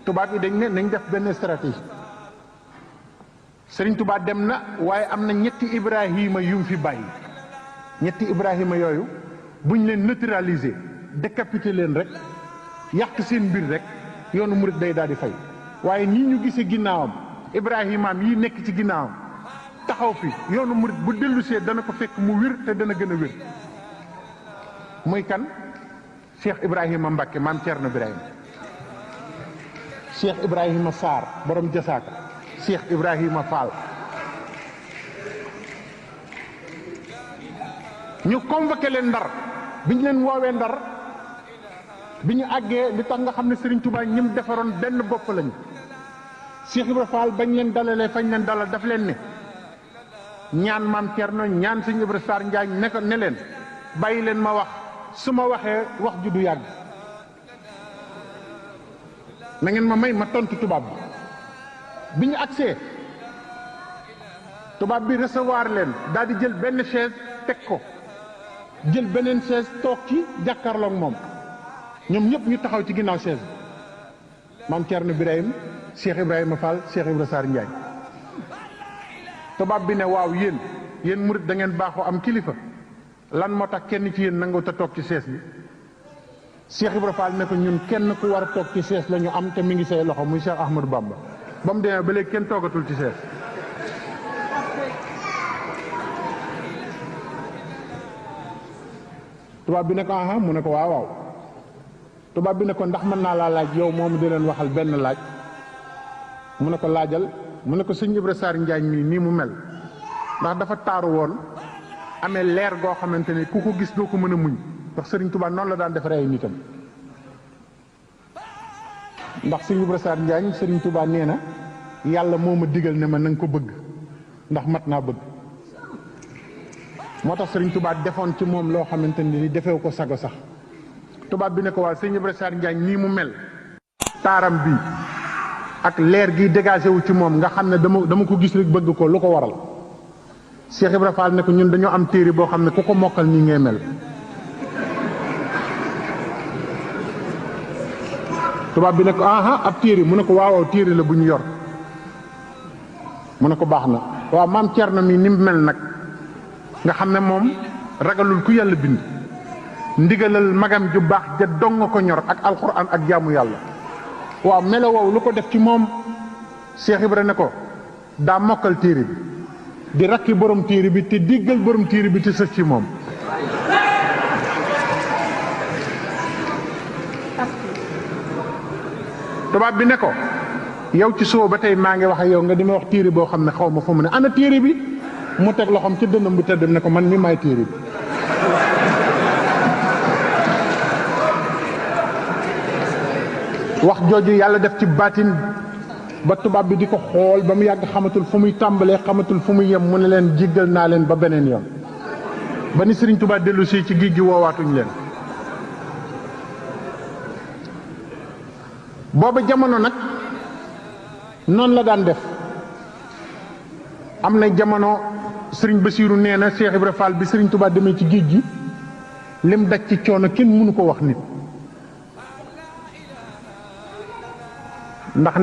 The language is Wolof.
tubaab yi dañ ne nañ def benn stratégie Serigne Touba dem na waaye am na ñetti Ibrahima yu mu fi bàyyi ñetti Ibrahima yooyu buñ leen neutraliser décapiter leen rek yàq seen mbir rek yoonu murit day daal di fay waaye nii ñu gisee ginnaawam Ibrahimaam yi nekk ci ginnaawam taxaw fi yoonu murit bu dellusee dana ko fekk mu wér te dana gën a wér muy kan Cheikh Ibrahima Mbacke maam Thierno Birahim Cheikh Ibrahima Sarr borom Jasaaka Cheikh Ibrahima Fall ñu convoqué leen Ndar bi ñu leen woowee Ndar bi ñu àggee li tax nga xam ne Serigne Touba ñim defaroon benn bopp lañu Cheikh Ibrahima Fall bañ leen dalalee fañ leen dalal daf leen ne ñaan maam Thierno ñaan Serigne Ibrahima Sarr Njaañ ne ko ne leen bàyyi leen ma wax su ma waxee wax ju du yàgg na ngeen ma may ma tontu tubaab bi ñu agsee tubaab bi recevoir leen daal di jël benn chaise teg ko jël beneen chaise toog ci jàkkaarloog moom ñoom ñëpp ñu taxaw ci ginnaaw chaise maam Thierno Birahim Cheikh Ibrahima Fall Cheikh Ibrahima Sarr Njaañ tubaab bi ne waaw yéen murit da ngeen baaxoo am kilifa lan moo tax kenn ci yéen nangoo ta toog ci chaise bi Cheikh Ibrahima Fall ne ko ñun kenn ku war a toog ci chaise la ñu am te mi ngi say loxo muy Cheikh Ahmadou Bamba ba mu demee ba léegi kenn toogatul ci chaise tubaab bi ne ko aha mu ne ko waaw tubaab bi ne ko ndax mën naa laa laaj yow moom di leen waxal benn laaj mu ne ko laajal mu ne ko sëñ Ibrahima Sarr Njaañ mii nii mu mel ndax dafa taaru woon amee leer goo xamante ne ku ko gis doo ko mën a muñ ndax Serigne Touba noonu la daan defaree ay nitam ndax sëñ Ibrahima Sarr Njaañ Serigne Touba nee na yàlla moo ma digal ne ma na nga ko bëgg ndax mat naa bëgg moo tax Serigne Touba defoon ci moom loo xamante ni defew ko sago sax tubaab bi ne ko waa sëñ Ibrahima Sarr Njaañ nii mu mel taaram bi ak leer gi dégagé wu ci moom nga xam ne dama ko gis rek bëgg ko lu ko waral Cheikh Ibrahima Fall ne ko ñun dañoo am téere boo xam ne ku ko mokkal nii ngay mel tubaab bi ne ko aha ab téere mu ne ko waaw téere la bu ñu yor mu ne ko baax na waaw maam Thierno mi ni mu mel nag nga xam ne moom ragalul ku yàlla bind ndigalal magam ju baax ja dong nga ko ñor ak alxuraan ak jaamu yàlla waaw melo wow lu ko def ci moom Cheikh Ibrahima ne ko daa mokkal téere bi di rakki borom téere bi te diggal borom téere bi te sës ci moom tubaab bi ne ko yow ci suba ba tey maa ngi wax ak yow nga di ma wax téere boo xam ne xaw ma fu mu ne ana téere bi mu teg loxoom ci dënnam bu tëddam ne ko man mi maay téere bi wax jooju yàlla def ci baatin ba tubaab bi di ko xool ba mu yàgg xamatul fu muy tàmbalee xamatul fu muy yem mu ne leen jéggal naa leen ba beneen yoon ba ni Serigne Touba dellu si ci géej gi woowaatuñ leen booba jamono nag noonu la daan def am na jamono Serigne Bassirou nee na Cheikh Ibrahima Fall bi Serigne Touba demee ci géej gi lim daj ci coono kenn mënu ko wax nit ndax